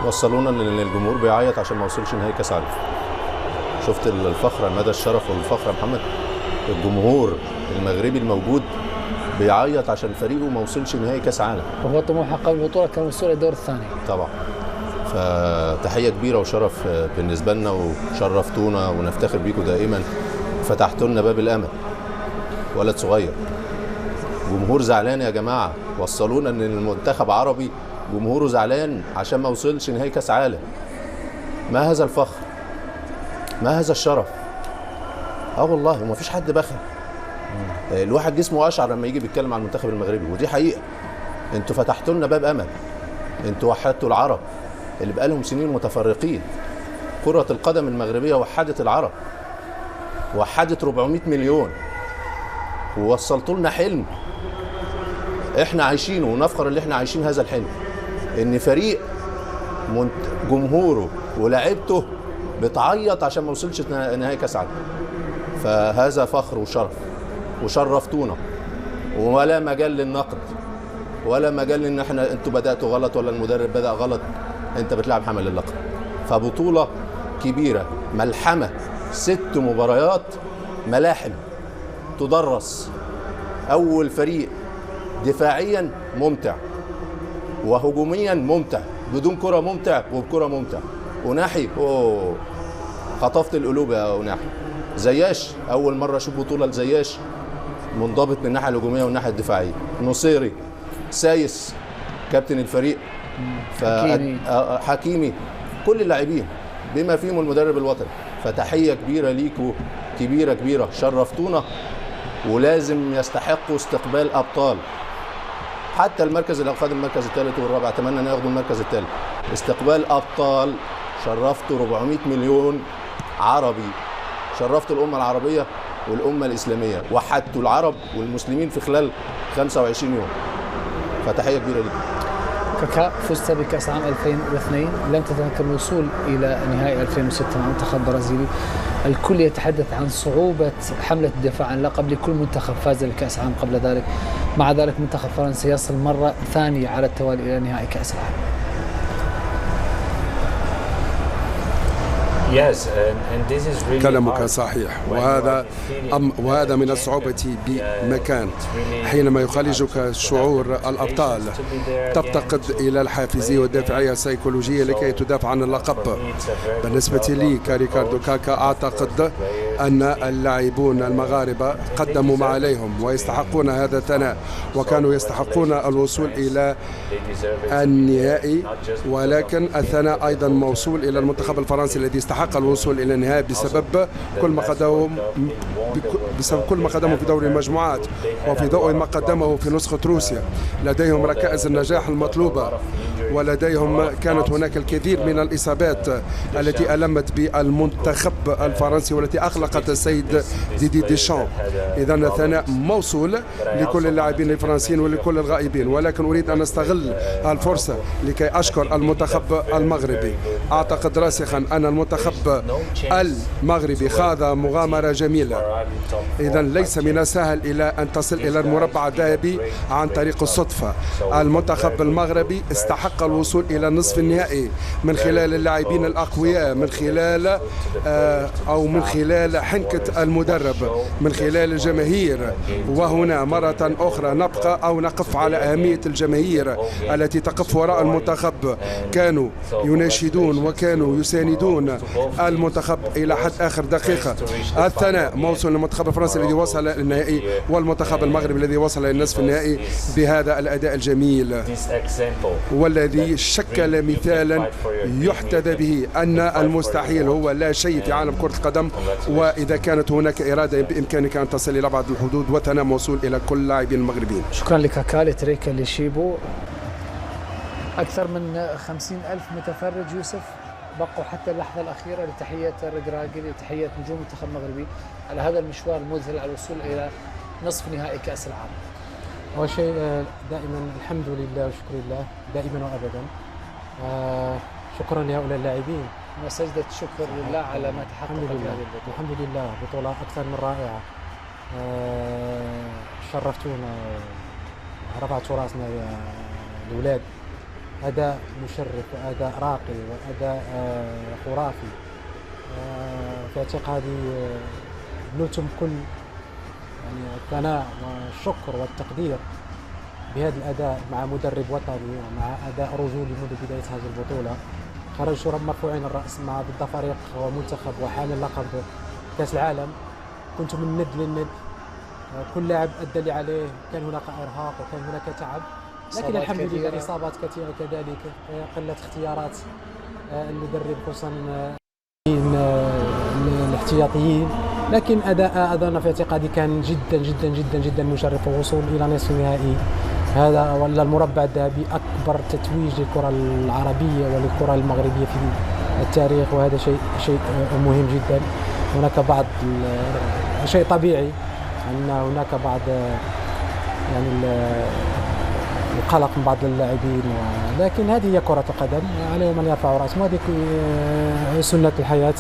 وصلونا ان الجمهور بيعيط عشان ما وصلش نهائي كاس عالم. شفت الفخر، مدى الشرف والفخر يا محمد. الجمهور المغربي الموجود بيعيط عشان فريقه ما وصلش نهائي كاس عالم، وهو طموحه قبل البطولة كان الوصول الى الدور الثاني طبعا. فتحيه كبيرة وشرف بالنسبة لنا، وشرفتونا ونفتخر بيكم دائما. فتحتوا لنا باب الامل. ولد صغير، جمهور زعلان يا جماعة، وصلونا ان المنتخب عربي جمهوره زعلان عشان ما وصلش نهائي كاس عالم. ما هذا الفخر، ما هذا الشرف. والله وما فيش حد بخل. الواحد جسمه اشعر لما يجي بيتكلم عن المنتخب المغربي، ودي حقيقة. انتوا فتحتوا لنا باب امل، انتوا وحدتوا العرب اللي بقالهم سنين متفرقين. كرة القدم المغربية وحدت العرب، وحدت 400 مليون، ووصلتوا لنا حلم احنا عايشينه ونفخر اللي احنا عايشين هذا الحلم، ان فريق جمهوره ولاعيبته بتعيط عشان ما وصلش نهائي كاس عالم. فهذا فخر وشرف، وشرفتونا، ولا مجال للنقد ولا مجال ان احنا انتوا بداتوا غلط ولا المدرب بدا غلط. انت بتلعب حمل اللقب. فبطوله كبيرة، ملحمة، 6 مباريات ملاحم تدرس. اول فريق دفاعيا ممتع وهجوميا ممتع، بدون كره ممتع وبكره ممتع. أوناحي اوه خطفت القلوب يا أوناحي. زياش اول مرة اشوف بطوله لزياش منضبط من الناحية الهجومية والناحية الدفاعية. نصيري، سايس كابتن الفريق، حكيمي، كل اللاعبين بما فيهم المدرب الوطني. فتحيه كبيرة ليكوا، كبيرة كبيرة، شرفتونا، ولازم يستحقوا استقبال ابطال. حتى المركز اللي خد المركز الثالث والرابع، اتمنى ان ياخدوا المركز الثالث. استقبال ابطال، شرفتوا 400 مليون عربي، شرفتوا الامة العربية والامه الاسلامية، وحدتوا العرب والمسلمين في خلال 25 يوم. فتحيه كبيرة ليكم. كاكا، فزت بكأس عام 2002، لم تتمكن الوصول إلى نهائي 2006 مع منتخب برازيلي. الكل يتحدث عن صعوبة حملة الدفاع عن اللقب لكل منتخب فاز بكأس عام قبل ذلك. مع ذلك منتخب فرنسا يصل مرة ثانية على التوالي إلى نهائي كأس العالم. كلامك صحيح، وهذا من الصعوبة بمكان حينما يخالجك شعور الأبطال. تفتقد إلى الحافزية والدافعية السيكولوجية لكي تدافع عن اللقب. بالنسبة لي كريكاردو كاكا، أعتقد أن اللاعبون المغاربة قدموا ما عليهم ويستحقون هذا الثناء، وكانوا يستحقون الوصول إلى النهائي، ولكن الثناء أيضا موصول إلى المنتخب الفرنسي الذي استحق الوصول إلى النهائي بسبب كل ما قدمه في دوري المجموعات وفي ضوء ما قدمه في نسخة روسيا. لديهم ركائز النجاح المطلوبة، ولديهم كانت هناك الكثير من الإصابات التي ألمت بالمنتخب الفرنسي والتي أخلقت السيد ديدي ديشان. إذا الثناء موصول لكل اللاعبين الفرنسيين ولكل الغائبين، ولكن أريد أن أستغل الفرصة لكي أشكر المنتخب المغربي. أعتقد راسخا أن المنتخب المغربي خاض مغامرة جميلة. إذا ليس من السهل إلى أن تصل إلى المربع الذهبي عن طريق الصدفة. المنتخب المغربي استحق الوصول إلى النصف النهائي من خلال اللاعبين الأقوياء، من خلال أو من خلال حنكة المدرب، من خلال الجماهير. وهنا مرة أخرى نبقى أو نقف على أهمية الجماهير التي تقف وراء المنتخب. كانوا يناشدون وكانوا يساندون المنتخب إلى حد آخر دقيقة. الثناء موصول للمنتخب الفرنسي الذي وصل للنهائي، والمنتخب المغربي الذي وصل للنصف النهائي بهذا الأداء الجميل، والذي شكل مثالا يحتذى به أن المستحيل هو لا شيء في عالم كرة القدم، وإذا كانت هناك إرادة بإمكانك أن تصل إلى بعض الحدود. وثناء موصول إلى كل لاعبين المغربيين. شكرا لكاكا، لتريكا، لشيبو. أكثر من 50,000 متفرج يوسف بقوا حتى اللحظة الأخيرة لتحية الركراكي، لتحية نجوم المنتخب المغربي على هذا المشوار المذهل على الوصول إلى نصف نهائي كأس العالم. أول شيء دائما الحمد لله وشكر لله دائما وأبدا. شكرا لهؤلاء اللاعبين. وسجدة شكر لله على ما تحقق الحمد لله. الحمد لله، بطولة أكثر من رائعة. شرفتونا، رفعتوا راسنا يا الأولاد. أداء مشرف وأداء راقي وأداء خرافي. في اعتقادي نلتم كل يعني الثناء والشكر والتقدير بهذا الأداء مع مدرب وطني ومع أداء رجولي منذ بداية هذه البطولة. خرجتوا مرفوعين الرأس مع ضد فريق ومنتخب وحامل لقب كأس العالم. كنتم من ند للند، كل لاعب أدى اللي عليه، كان هناك إرهاق وكان هناك تعب، لكن الحمد لله إصابات كثيرة كذلك، قلة اختيارات المدرب خصوصا الاحتياطيين، لكن أداء أظن في اعتقادي كان جدا جدا جدا جدا مشرف. والوصول إلى نصف النهائي هذا ولا المربع الذهبي أكبر تتويج للكرة العربية وللكرة المغربية في التاريخ، وهذا شيء مهم جدا. هناك بعض شيء طبيعي أن هناك بعض يعني القلق من بعض اللاعبين، لكن هذه هي كرة القدم، عليهم أن يرفعوا رأسهم، وهذه سنة الحياة.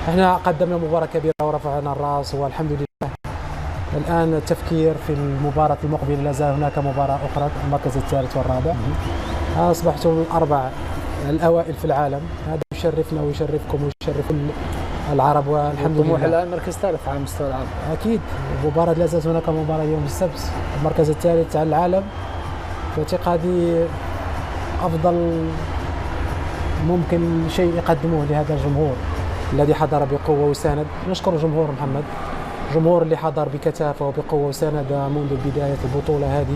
احنا قدمنا مباراة كبيرة ورفعنا الرأس والحمد لله. الآن التفكير في المباراة المقبلة، لا زال هناك مباراة أخرى، المركز الثالث والرابع. أصبحتم الأربع الأوائل في العالم، هذا يشرفنا ويشرفكم ويشرف العرب والحمد لله. طموح الآن مركز ثالث على مستوى العالم. أكيد، مباراة لا زالت هناك مباراة يوم السبت، المركز الثالث على العالم. في اعتقادي أفضل ممكن شيء يقدموه لهذا الجمهور الذي حضر بقوة وساند. نشكر الجمهور محمد، الجمهور اللي حضر بكثافة وبقوة وساند منذ بداية البطولة هذه،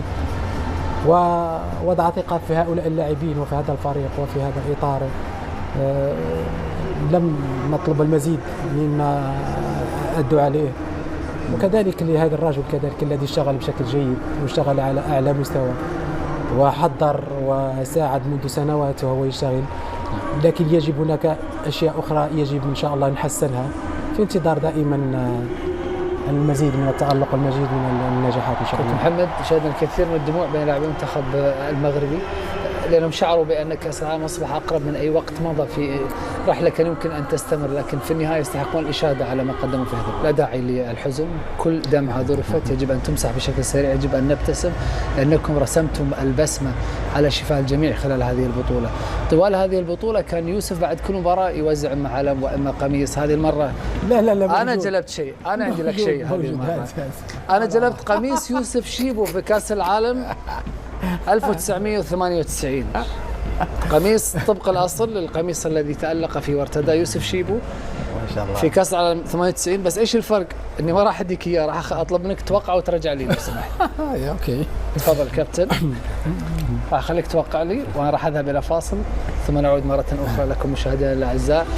ووضع ثقة في هؤلاء اللاعبين وفي هذا الفريق وفي هذا الإطار. لم نطلب المزيد مما أدوا عليه، وكذلك لهذا الرجل كذلك الذي اشتغل بشكل جيد واشتغل على أعلى مستوى وحضر وساعد منذ سنوات وهو يشتغل، لكن يجب هناك أشياء أخرى يجب إن شاء الله نحسنها، في انتظار دائما المزيد من التألق والمزيد من النجاحات إن شاء الله. محمد، شاهدنا الكثير من الدموع بين لاعبي المنتخب المغربي لأنهم شعروا بأن كأس العالم أصبح أقرب من أي وقت مضى في رحلة كان يمكن أن تستمر، لكن في النهاية يستحقون الإشادة على ما قدموا في هذا. لا داعي للحزن، كل دمعة ذرفت يجب أن تمسح بشكل سريع، يجب أن نبتسم لأنكم رسمتم البسمة على شفاه الجميع خلال هذه البطولة. طوال هذه البطولة كان يوسف بعد كل مباراة يوزع إما علم وإما قميص. هذه المرة لا لا لا، أنا جلبت شيء، أنا عندي لك شيء هذه المرة. أنا جلبت قميص يوسف شيبو في كأس العالم 1998، قميص طبق الأصل للقميص الذي تألق فيه وارتدى يوسف شيبو ما شاء الله في كأس العالم 98. بس إيش الفرق؟ إني ما راح أديك إياه، راح أطلب منك توقع وترجع لي لو سمحت. okay تفضل كابتن، راح أخليك توقع لي وأنا راح أذهب إلى فاصل ثم نعود مرة أخرى لكم مشاهدينا الأعزاء.